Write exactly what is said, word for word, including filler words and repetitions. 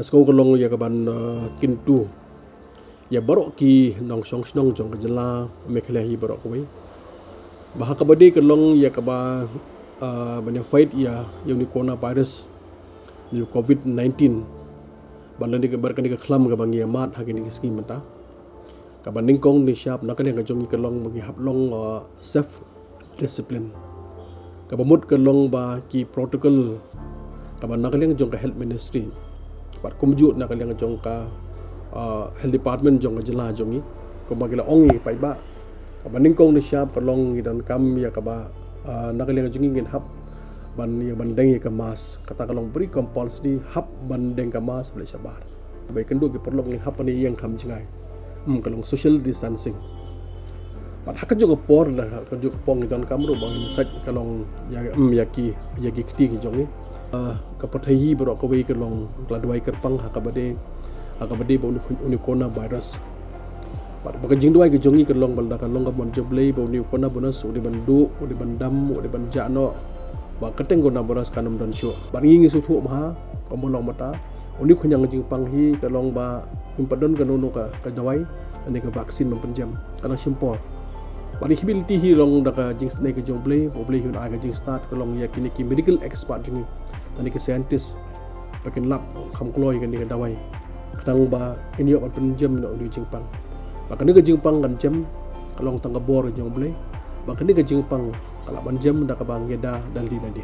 Sngewbha ka long ïa ka ban, uh, kyntu ïa baroh ki nongshong shnong jong ka jylla Meghalaya hi baroh kawei. Ba ha kaba dei ka long ïa kaba, uh, ban ïa fight ïa, ïa une u coronavirus, ïa u covid nineteen. Ba lane ka bar kane ka khlam kaba ngi ïa mad ha kine ki sngi mynta. Kaba nyngkong nyngshap na ka liang ka jong ngi ka long ba ngi hap long, uh, self discipline. Kaba mut ka long ba ki protocol kaba na ka liang jong ka health ministry bad kumjuh na ka liang jong ka, uh, health department jong ka jylla jong ngi. Kumba ki la ong ïa ki paidbah, kaba nyngkong nyngshap ka long ngi donkam ïa kaba, uh, na ka liang jong ngi ngin hap ban ïa ban deng ïa ka mask. Kata ka long very compulsory, hap ban deng ka mask ba leit shabar. Ba ïakynduh ki paralok ngin hap ban ïeng kham jngai. Hmm, ka long social distancing. Bad ha kajuh ka por, ha kajuh ka por ngi donkam ruh ba ngin sait ka long ïa, hmm, ïa ki, ïa ki kti ki jong ngi. Ah, ka pyrthei hi baroh kawei ka long ka la duwai kyrpang ha kaba dei, ha kaba dei ba une u, une u coronavirus. Bad ba ka jingduwai ka jong ngi ka long ba lada ka long ka mon jong U Blei ba une u coronavirus u dei ban duh, u dei ban dam, u dei ban jah noh. Ba ka teng coronavirus kan ym don shuh. Bad ngi ngi sngewthuh bha, kumba long mynta, une u khñiang jingpang hi ka long ba ngim pat don kano kano ka, ka dawai lane ka vaccine ban pynjem. Ka nang shim por. Bad ngi khmih lynti hi long da ka jingstad ka jong U Blei, U Blei hi un ai ka jingstad ka long ïa kine ki medical expert jong ngi lane ki scientist ba kin lap kham kloi ïa kane ka dawai. Khnang ba ngin ïoh ban pynjem noh une u jingpang. Ba kane ka jingpang kan jem ka long tang ka bor ka jong U Blei. Ba kane ka jingpang ka lah ban jem da kaba ngi da da lade lade.